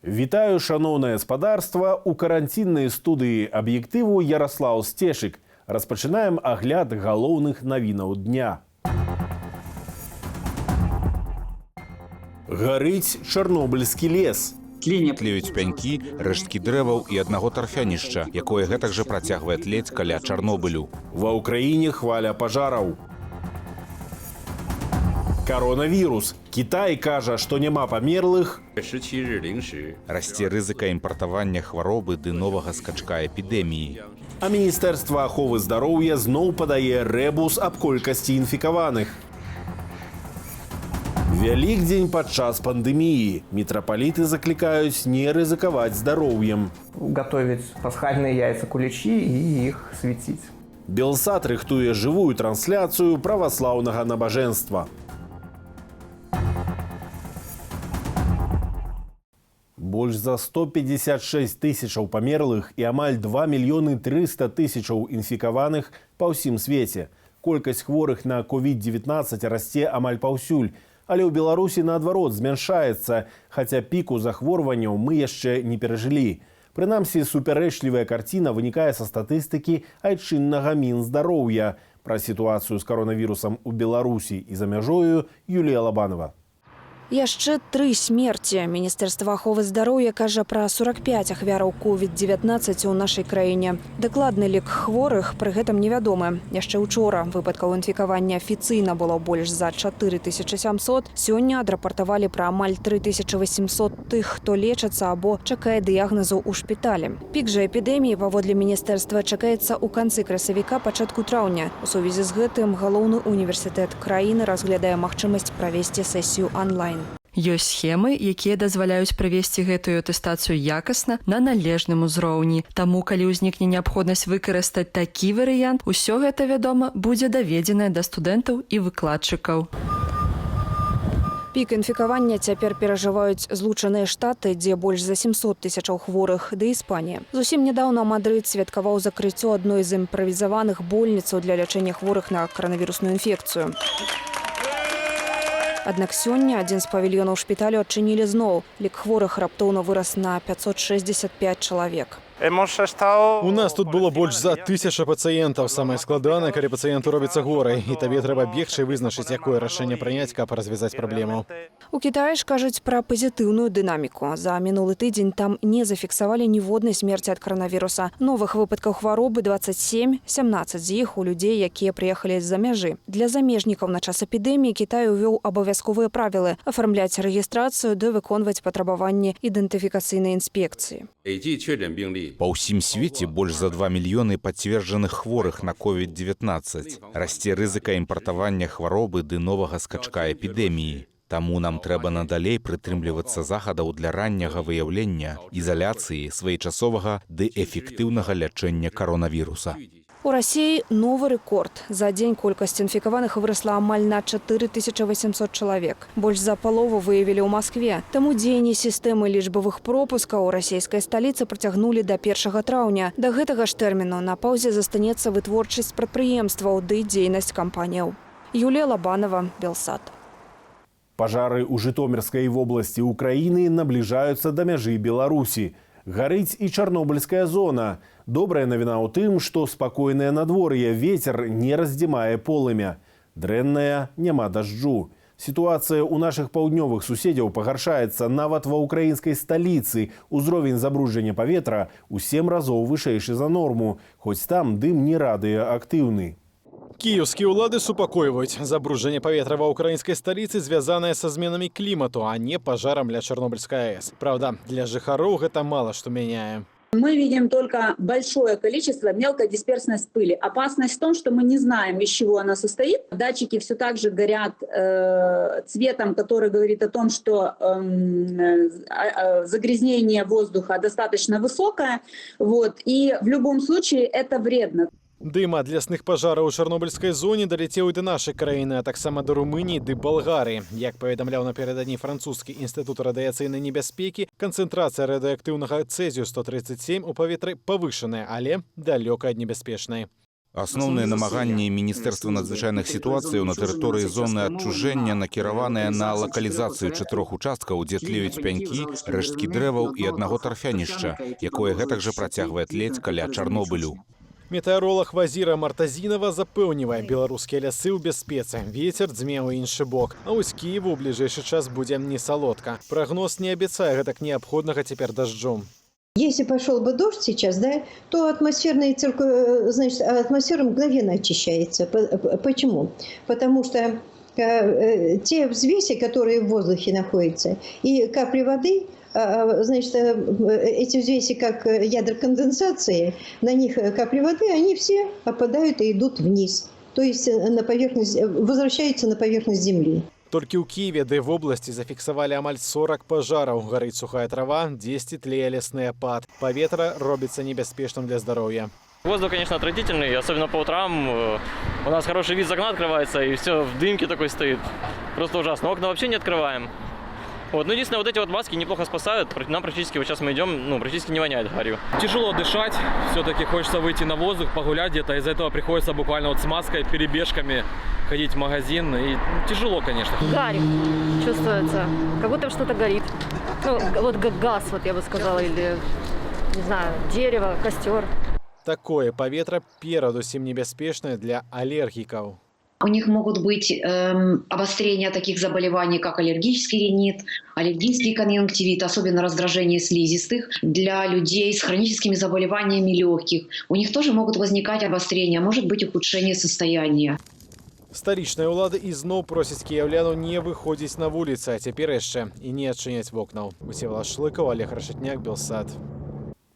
Вітаю, шаноўнае спадарства, у каранціннай студыі «Аб'ектыву» Ярослаў Сцешык. Распачынаем агляд галоўных навінаў дня. Гарыць чарнобыльскі лес. Тлеюць пянькі, рэшткі дрэваў і аднаго тарфянішча, якое гэтак жа працягвае тлець каля Чарнобылю. Ва Ўкраіне хваля пажараў. Коронавірус. Кітай кажа, што няма памерлых. 17日零时， Расце рызыка імпартавання хваробы ды новага скачка эпідэміі. А Міністэрства аховы здароўя зноў падае рэбус аб колькасці інфікаваных. Вялікдзень падчас пандэміі. Мітрапаліты заклікаюць не рызыкаваць здароўем. Готовить пасхальные яйца куличи и их светить. Белсат рыхтуе жывую трансляцыю праваслаўнага набажэнства. Больш за 156 тысячаў памерлых і амаль 2 мільёны 300 тысячаў інфікаваных па ўсім свеце. Колькасць хворых на COVID-19 расце амаль паўсюль, але ў Беларусі наадварот змяншаецца, хаця піку захворванняў мы яшчэ не перажылі. Прынамсі, супярэчлівая карціна вынікае са статыстыкі айчыннага Мінздароўя. Пра сітуацыю з каронавірусам у Беларусі і за мяжою Юлія Лабанова. Яшчэ тры смерці. Міністэрства аховы здароўя кажа пра 45 ахвяраў COVID-19 у нашай краіне. Дакладны лік хворых пры гэтым невядомы. Яшчэ учора выпадкаў інфікавання афіцыйна было больш за 4700. Сёння адрапартавалі пра амаль 3800 тых, хто лечыцца або чакае дыягназу ў шпіталі. Пік жа эпідэміі, паводле міністэрства, чакаецца ў канцы красавіка, пачатку траўня. У сувязі з гэтым галоўны універсітэт краіны разглядае магчымасць правесці сесію анлайн. Ёсць схемы, якія дазваляюць правесці гэтую атэстацыю якасна на належным узроўні. Таму, калі ўзнікне неабходнасць выкарыстаць такі варыянт, усё гэта, вядома, будзе даведзенае да студэнтаў і выкладчыкаў. Пік інфікавання цяпер перажываюць Злучаныя Штаты, дзе больш за 700 тысячаў хворых, ды Іспанія. Зусім нядаўна Мадрыд святкаваў закрыццё адной з імправізаваных больніцаў для лячэння хворых на каранавірусную інфекцыю. Аднак сёння адзін з павільёнаў шпіталю адчынілі зноў. Лік хворых раптоўна вырас на 565 чалавек. У нас тут было больш за 1000 пацыентаў. Самае складанае, калі пацыенту робіцца горай, і табе трэба бегчы і вызначыць, якое рашэнне прыняць, каб развязаць праблему. У Кітаі ж кажуць пра пазітыўную дынаміку. За мінулы тыдзень там не зафіксавалі ніводнай смерці ад каранавіруса. Новых выпадкаў хваробы 27, 17 з іх у людзей, якія прыехалі з-за мяжы. Для замежнікаў на час эпідэміі Кітай увёў абавязковыя правілы: афармляць рэгістрацыю ды выконваць патрабаванні ідэнтыфікацыйнай інспекцыі. 累计确诊病例 Па ўсім свеце больш за 2 мільёны пацверджаных хворых на COVID-19. Расце рызыка імпартавання хваробы ды новага скачка эпідэміі. Таму нам трэба надалей прытрымлівацца захадаў для ранняга выяўлення, ізаляцыі, своечасовага ды эфектыўнага лячэння каронавіруса. У Расіі новы рэкорд. За дзень колькасць інфікаваных вырасла амаль на 4800 чалавек. Больш за палову выявілі ў Маскве. Таму дзеянне сістэмы лічбавых пропускаў у расійскай сталіцы працягнулі да 1 траўня. Да гэтага ж тэрміну на паўзе застанецца вытворчасць прадпрыемстваў ды дзейнасць кампаніяў. Юлія Лабанова, Белсат. Пажары ў Жытомірскай вобласці Украіны набліжаюцца да мяжы Беларусі. Гарыць і чарнобыльская зона. Добрая навіна ў тым, што спакойнае надвор'е, ветер не раздзімае полымя. Дрэнная — няма дажджу. Сітуацыя ў нашых паўднёвых суседзяў пагаршаецца нават ва ўкраінскай сталіцы. Узровень забруджання паветра ў 7 разоў вышэйшы за норму, хоць там дым не радыеактыўны. Кіеўскія ўлады супакойваюць. Забруджанне паветра ва ўкраінскай сталіцы звязанае са зменамі клімату, а не пажарам ля Чарнобыльскай АЭС. Праўда, для жыхароў гэта мала што мяняе. Мы видим только большое количество мелкодисперсной пыли. Опасность в том, что мы не знаем, из чего она состоит. Датчики все так же горят цветом, который говорит о том, что загрязнение воздуха достаточно высокое. Вот. И в любом случае это вредно. Дым ад лясных пажараў у чарнобыльскай зоне даляцеў і да нашай краіны, а таксама да Румыніі ды Балгарыі. Як паведамляў напярэдадні французскі інстытут радыяцыйнай небяспекі, канцэнтрацыя радыактыўнага цэзію 137 у паветры павышаная, але далёка ад небяспечнай. Асноўныя намаганні Міністэрства надзвычайных сітуацыяў на тэрыторыі зоны адчужэння накіраваныя на лакалізацыю чатырох участкаў, дзе тлеюць пянькі, рэшткі дрэваў і аднаго тарфянішча, якое гэтак жа працягвае тлець каля Чарнобылю. Метэаролаг Вазіра Мартазінова запэўнівае: беларускія лясы ў бяспецы. Вецер дзьме ў іншы бок. А вось Кіеву ў бліжэйшы час будзе не салодка. Прагноз не абяцае гэтак неабходнага цяпер дажджу. Если пошел бы дождь сейчас, да, то значит, атмосфера мгновенно очищается. Почему? Потому что те взвеси, которые в воздухе находятся, и капли воды, значит, эти взвеси, как ядра конденсации, на них капли воды, они все опадают и идут вниз. То есть на поверхность, возвращаются на поверхность Земли. Толькі ў Кіеве ды вобласці зафіксавалі амаль 40 пажараў. Гарыць сухая трава, дзесьці тлее лясны апад. Паветра робіцца небяспечным для здароўя. Воздух, конечно, отвратительный, особенно по утрам. У нас хороший вид из окна открывается, и все в дымке такой стоит. Просто ужасно. Окна вообще не открываем. Вот. Ну, единственное, вот эти вот маски неплохо спасают. Нам практически, вот сейчас мы идем, ну, практически не воняет гарью. Тяжело дышать, все-таки хочется выйти на воздух, погулять где-то. Из-за этого приходится буквально вот с маской, перебежками ходить в магазин. И, ну, тяжело, конечно. Гарь чувствуется, как будто что-то горит. Ну, вот газ, вот я бы сказала, или, не знаю, дерево, костер. Такое паветра перадусім небяспечнае для алергікаў. У них могут быть обострения таких заболеваний, как аллергический ринит, аллергический конъюнктивит, особенно раздражение слизистых. Для людей с хроническими заболеваниями легких у них тоже могут возникать обострения, может быть ухудшение состояния. Сталічныя ўлады ізноў просяць кіяўлянаў не выходзіць на вуліцы, а цяпер яшчэ і не адчыняць вокнаў. Усевалад Шлыкаў, Алег Рашатняк, Белсат.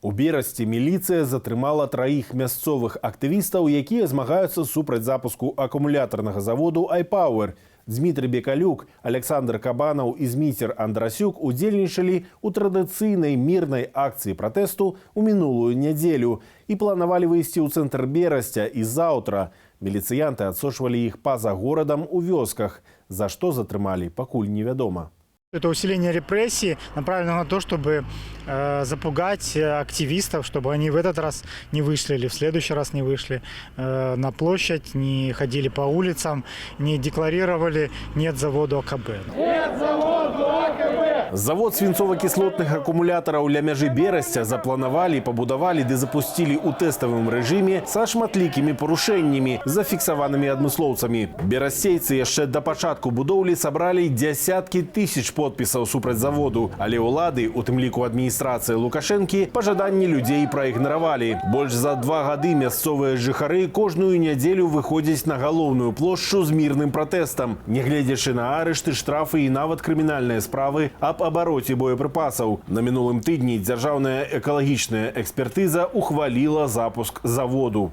У Берасці міліцыя затрымала траіх мясцовых актывістаў, якія змагаюцца супраць запуску акумулятарнага заводу «Айпауэр». Дзмітрый Бекалюк, Аляксандр Кабанаў і Зміцер Андрасюк удзельнічалі ў традыцыйнай мірнай акцыі пратэсту ў мінулую нядзелю і планавалі выйсці ў цэнтр Берасця і заўтра. Міліцыянты адсочвалі іх па-за горадам у вёсках. За што затрымалі, пакуль невядома. Это усиление репрессий направлено на то, чтобы запугать активистов, чтобы они в этот раз не вышли или в следующий раз не вышли на площадь, не ходили по улицам, не декларировали «нет заводу АКБ». Нет заводу АКБ! Завод свінцова-кіслотных акумулятараў ля мяжы Берасця запланавалі, пабудавалі ды запусцілі ў тэставым рэжыме са шматлікімі парушэннямі, зафіксаванымі адмыслоўцамі. Берасцейцы яшчэ да пачатку будоўлі сабралі дзясяткі тысяч подпісаў супраць заводу, але ўлады, у тым ліку адміністрацыя Лукашэнкі, пажаданні людзей праігнаравалі. Больш за 2 гады мясцовыя жыхары кожную нядзелю выходзяць на галоўную плошчу з мірным пратэстам, нягледзячы на арышты, штрафы і нават крымінальныя справы аб абароце боепрыпасаў. На мінулым тыдні дзяржаўная экалагічная экспертыза ухваліла запуск заводу.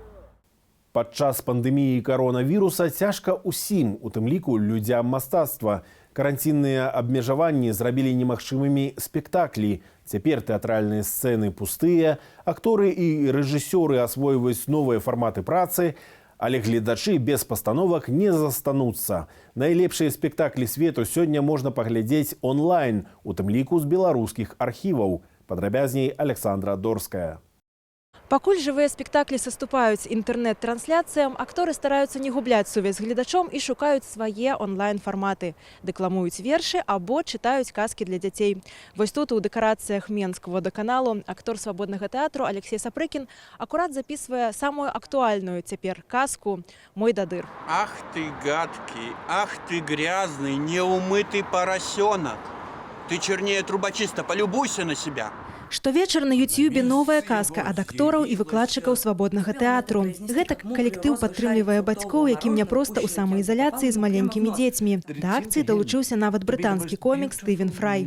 Падчас пандэміі каронавіруса цяжка ўсім, у тым ліку людзям мастацтва. Каранцінныя абмежаванні зрабілі немагчымымі спектаклі. Цяпер тэатральныя сцэны пустыя, акторы і рэжысёры асвойваюць новыя фарматы працы, але гледачы без пастановак не застануцца. Найлепшыя спектаклі свету сёння можна паглядзець онлайн, у тым ліку з беларускіх архіваў. Падрабязней Аляксандра Дорская. Пакуль жывыя спектаклі саступаюць інтэрнэт-трансляцыям, акторы стараюцца не губляць сувязь з гледачом і шукаюць свае онлайн-фарматы. Дэкламуюць вершы або чытаюць казкі для дзяцей. Вось тут у дэкарацыях Менскводаканалу актор Свабоднага тэатру Аляксей Сапрыкін акурат запісвае самую актуальную цяпер казку «Мойдадыр». Ах ты гадкий, ах ты грязный, неумытый поросенок. Ты чернее трубочиста, полюбуйся на себя. Штовечар на Ютюбе новая казка ад актораў і выкладчыкаў Свабоднага тэатру. Гэтак калектыў падтрымлівае бацькоў, якім няпроста ў самаізаляцыі з маленькімі дзецьмі. Да акцыі далучыўся нават брытанскі комік Стывен Фрай.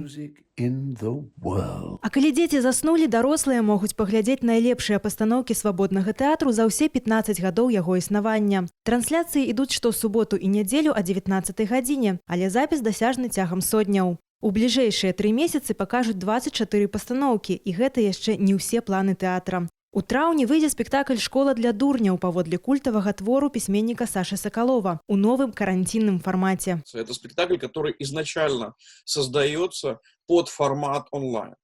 А калі дзеці заснулі, дарослыя могуць паглядзець найлепшыя пастаноўкі Свабоднага тэатру за ўсе 15 гадоў яго існавання. Трансляцыі ідуць штосуботу і нядзелю а 19 гадзіне, але запіс дасяжны цягам содняў. У бліжэйшыя 3 месяцы пакажуць 24 пастаноўкі, і гэта яшчэ не ўсе планы тэатра. У траўні выйдзе спектакль «Школа для дурняў» паводле культавага твору пісьменніка Сашы Сакалова у новым каранцінным фармаце. Это спектакль, который изначально создается под формат онлайн.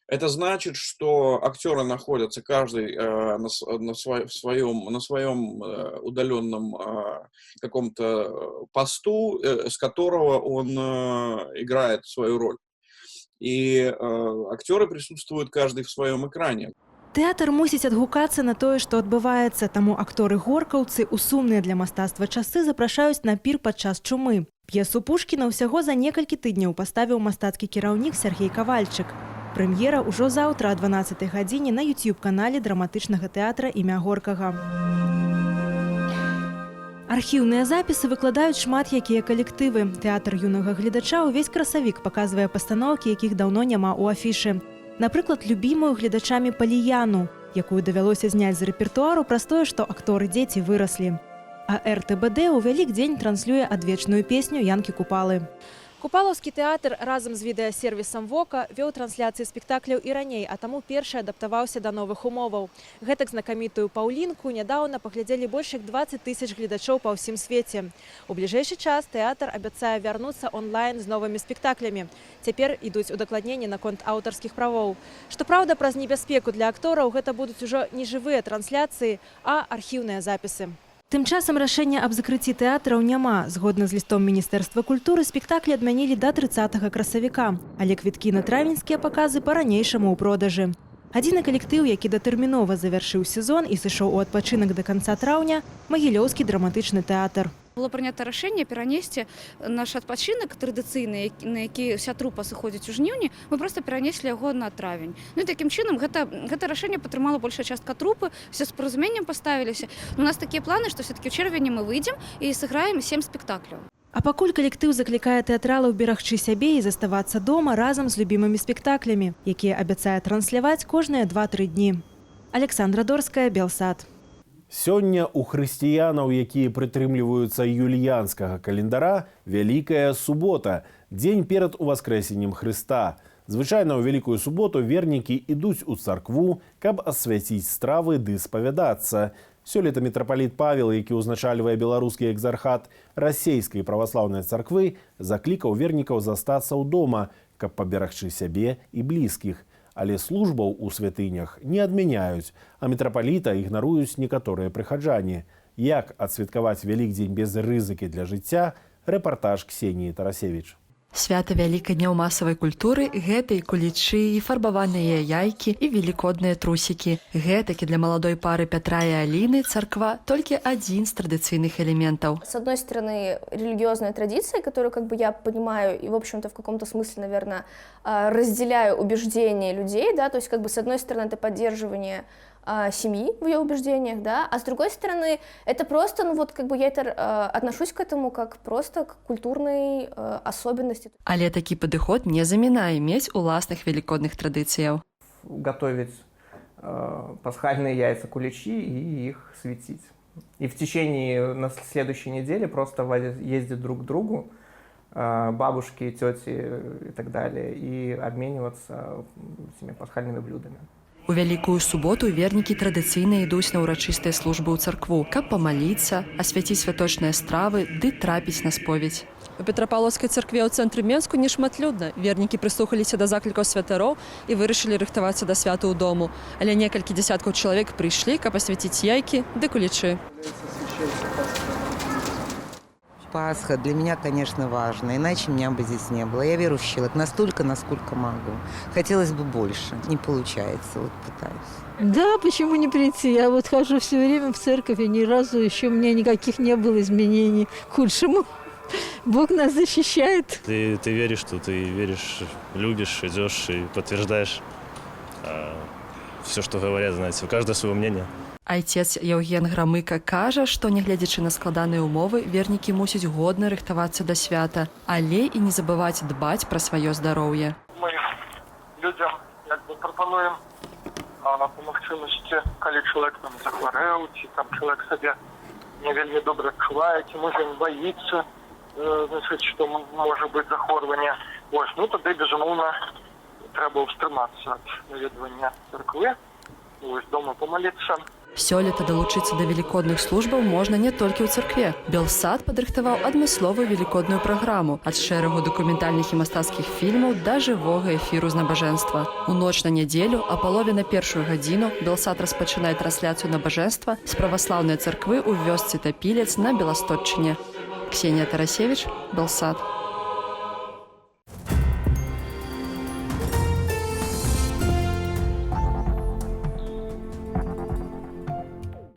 Это значит, что актеры находятся каждый на своем удаленном каком-то посту, с которого он играет свою роль. И актеры присутствуют каждый в своем экране. Тэатр мусіць адгукацца на тое, што адбываецца, таму акторы-горкаўцы ў сумныя для мастацтва часы запрашаюць на пір падчас чумы. П'есу Пушкіна ўсяго за некалькі тыдняў паставіў мастацкі кіраўнік Сяргей Кавальчык. Прэм'ера ўжо заўтра а 12 гадзіне на YouTube-канале драматычнага тэатра імя Горкага. Архіўныя запісы выкладаюць шмат якія калектывы. Тэатр юнага гледача ўвесь красавік паказвае пастаноўкі, якіх даўно няма ў афішы. Напрыклад, любімую гледачамі «Паліяну», якую давялося зняць з рэпертуару праз тое, што акторы-дзеці выраслі. А РТБД ў Вялікдзень транслюе адвечную песню Янкі Купалы. Купалаўскі тэатр разам з відэасервісам «Вока» вёў трансляцыі спектакляў і раней, а таму першы адаптаваўся да новых умоваў. Гэтак знакамітую «Паўлінку» нядаўна паглядзелі больш як 20 тысяч гледачоў па ўсім свеце. У бліжэйшы час тэатр абяцае вярнуцца онлайн з новымі спектаклямі. Цяпер ідуць удакладненні наконт аўтарскіх правоў. Што праўда, праз небяспеку для актораў гэта будуць ужо не жывыя трансляцыі, а архіўныя запісы. Тым часам рашэння аб закрыцці тэатраў няма. Згодна з лістом Міністэрства культуры, спектаклі адмянілі да 30 красавіка, але квіткі на травеньскія паказы па-ранейшаму ў продажы. Адзіны калектыў, які датэрмінова завяршыў сезон і сышоў у адпачынак да канца траўня — Магілёўскі драматычны тэатр. Было прынята рашэнне перанесці наш адпачынак традыцыйны, на які вся трупа сыходзіць у жніўні, мы просто перанеслі яго на травень. Ну і такім чынам гэта рашэнне падтрымала большая частка трупы, все з паразуменнем паставіліся. У нас такія планы, што все-таки ў чэрвені мы выйдзем і сыграем сем спектакляў. А пакуль калектыў заклікае тэатралаў берагчы сябе і заставацца дома разам з любімымі спектаклямі, якія абяцае трансляваць кожныя 2-3 дні. Аляксандра Дорская, Белсат. Сёння у хрысціянаў, якія прытрымліваюцца юліянскага календара, Вялікая субота, дзень перад уваскрэсеннем Хрыста. Звычайна ў Вялікую суботу вернікі ідуць у царкву, каб асвяціць стравы ды спавядацца. Сёлета мітрапаліт Павел, які ўзначальвае беларускі экзархат Расейскай праваслаўнай царквы, заклікаў вернікаў застацца ў дома, каб паберагчы сябе і блізкіх. Але службаў у святынях не адмяняюць, а мітрапаліта ігнаруюць некаторыя прыхаджане. Як адсвяткаваць Вялікдзень без рызыкі для жыцця — рэпартаж Ксеніі Тарасевіч. Свята Вялікадня ў масавай культуры — гэта і кулічы, і фарбаваныя яйкі, і велікодныя трусікі. Гэтакі для маладой пары Пятра і Аліны царква толькі адзін з традыцыйных элементаў. С одной стороны, религиозная традиция, которую как бы я понимаю и, в общем-то, в каком-то смысле, наверное, разделяю убеждения людей, да, то есть как бы с одной стороны это поддерживание семьи в ее убеждениях, да, а с другой стороны, это просто, ну вот как бы я это отношусь к этому как просто к культурной особенности. Але такі падыход не замінае мець уласных велікодных традыцыяў. Готовить пасхальные яйца, куличи и их светить. И в течение на следующей недели просто ездить друг к другу, бабушки, тети и так далее, и обмениваться этими пасхальными блюдами. У Вялікую суботу вернікі традыцыйна ідуць на ўрачыстыя службы ў царкву, каб памаліцца, асвяціць святочныя стравы ды трапіць на споведзь. У Петрапаўлаўскай царкве ў цэнтры Менску нешматлюдна. Вернікі прыслухаліся да заклікаў святароў і вырашылі рыхтавацца да свята ў дому. Але некалькі дзясяткаў чалавек прыйшлі, каб асвяціць яйкі ды кулічы. Пасха для меня, конечно, важна, иначе меня бы здесь не было. Я верующий человек настолько, насколько могу. Хотелось бы больше, не получается, вот пытаюсь. Да, почему не прийти? Я вот хожу все время в церковь, и ни разу еще у меня никаких не было изменений к худшему. Бог нас защищает. Ты веришь, что ты веришь, любишь, идешь и подтверждаешь все, что говорят, знаете, у каждого свое мнение. Айцец Яўген Грамыка кажа, што, нягледзячы на складаныя ўмовы, вернікі мусяць годна рыхтавацца да свята, але і не забываць дбаць пра сваё здароўе. Мы людзям як бы прапануем па магчымасці, калі чалавек там захварэў ці там чалавек сабе не вельмі добра адчувае, ці можа ён баіцца, значыць, што можа быць захворванне. Вось, ну тады, безумоўна, трэба ўстрымацца ад наведвання царквы, вось, дома памаліцца. Сёлета далучыцца да велікодных службаў можна не толькі ў царкве. Белсат падрыхтаваў адмысловую велікодную праграму ад шэрагу дакументальных і мастацкіх фільмаў да жывога эфіру з набажэнства. У ноч на нядзелю а 12:30 гадзіну Белсат распачынае трансляцыю набажэнства з праваслаўнай царквы ў вёсцы Тапілец на Беласточчыне. Ксенія Тарасевіч, Белсат.